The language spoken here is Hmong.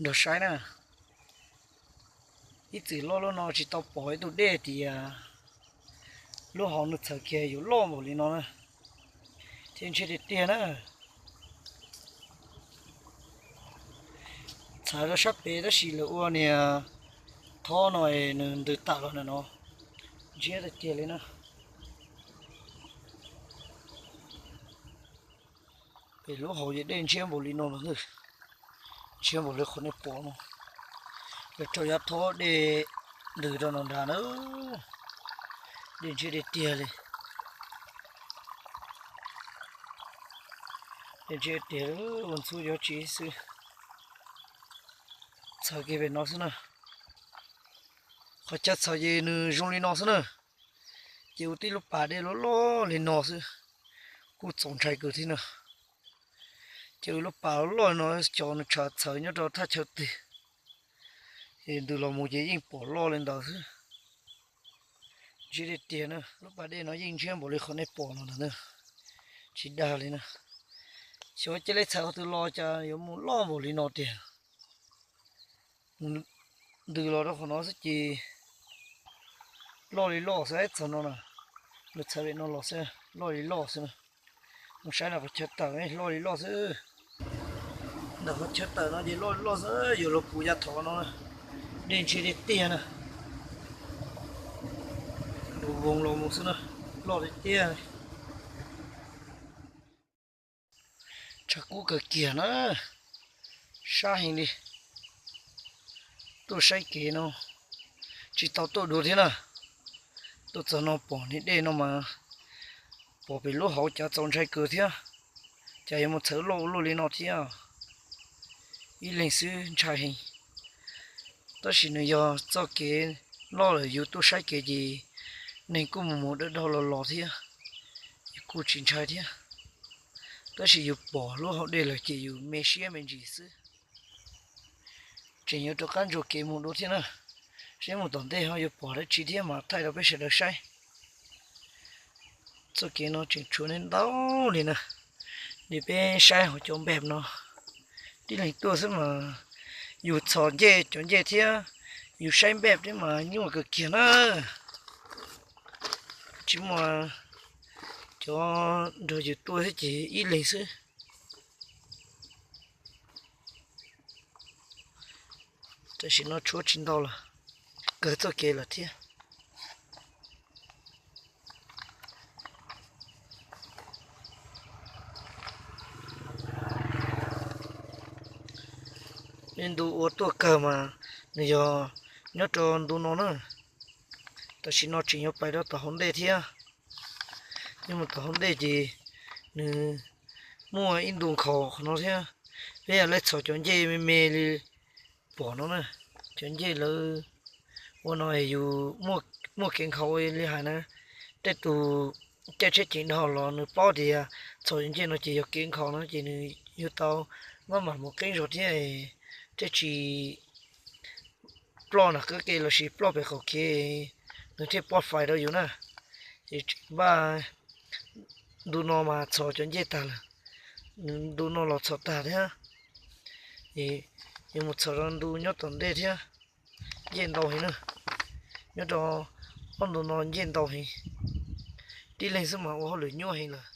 Nrog saib na, ib txwm loj loj no tsis tau pom ib tug dej tias lub hauv nws txhawv kiag yuav loj npaum li no na, thiab ntshiab tiag tiag na. Txhawv rau sab pem tab sis lawv ua niag thob no nws ntws tawm los ntawm no, ntshiab tiag tiag li na. Pem lub hauv ces dej ntshiab npaum li no los ntag, ntshiab npaum li qhov nej pom no. Lawv rau yav thob dej ntws rau no nrad na, dej ntshiab tiag tiag li. Dej ntshiab tiag, ua ntxhub yuav tsis xwb. Txhawv kiag pem no xwb na. Qhov chaw txhawv ces nws zoo li no xwb na. Ces ua tib lub pas dej loj loj li no xwb, kuj txaus ntshai kawg thiab na. Ces ua lub pas loj loj li no, cov nws tshav txhawv nyob rau thaj chaw twg, es ntws los mus ces yeej pom loj li ntawd xwb. Ntshiab tiag tiag na, lub pas dej no yeej ntshiab npaum li qhov nej pom no ntag na, tsis dag li na. Xyov cia li txhawv qhov twg los cas yuav mus loj npaum li no tiag. Ntws los rau qhov no xwb ces loj li loj xwb, txog no na, nws txhawv pem no los xwb loj li loj xwb na. Mus saib ntawm qhov chaw tawm loj li loj xwb. Ntawm qhov chaw tawm no ces loj li loj xwb, yuav luag puv yav thov no, dej ntshiab tiag tiag na. Nws voos los mus xwb na, loj tiag tiag. Tshav kub kawg kiag na, sab heev li. Tuaj saib kev no tsis tau tuaj dua thiab na, tuaj txog no pom niag dej no mas pom pem lub hauv cas txaus ntshai kawg thiab. Cas yuav mus txhawv loj ua luaj li no thiab. Ib leeg xwb ntshai heev, tab sis nws yog txoj kev loj lawm, yus tuaj saib kev ces neeg kuj mus mus dawb daug los los thiab, kuj tsis ntshai thiab. Tab sis yus pom lub hauv dej lawm ces yus me siab me ntsis xwb. Tseem yuav rov qab ntsuas kev mus dua thiab na, seb mus tom ntej ho yuav pom dab tsi thiab mas thaij rau peb sawv daws saib. Txoj kev no tseem tshuav ntau li na, li peb saib hauv cov npem no, tib leeg tuaj xwb mas yus txhos ncej cov ncej thiab yus saib npem thiab mas nyuaj kawg kiag na. Tsis muaj cov nrog yus tuaj thiab ces ib leeg xwb. Tam sim no tshuav tsis ntau lawm, kawg txoj kev lawm thiab. Ib ntu ua tuaj kawg mas nws yog nyob rau ntu no na. Tam sim no tseem yuav pais rau tom hauv ntej thiab. Yuav mus tom hauv ntej ces nws muaj ib ntu nkhaus qhov no thiab. Peb yog lawv txhos cov ncej me me li pom no na, cov ncej lawv ua no yus muaj kev nkhaus li hais na. Tej tus caij tsheb ceev dhau los nws paub tias txhos cov ncej no ces yog kev nkhaus no ces nws yuav tau maj mam mus qeeb zog thiab, thiaj tsis ploj nram qab ke lossis ploj pem qaum kev, nws thiaj poj fais rau yus na. Ces tseem npaj ntu no mas txhos cov ncej tag lawm, ntu no los txhos tag thiab. Es yuav mus txhos rau ntu nyob tom ntej thiab. Ncej ntau heev na, nyob rau ob ntu no ncej ntau heev, tib leeg xwb mas ua hauj lwm nyuaj heev lawm.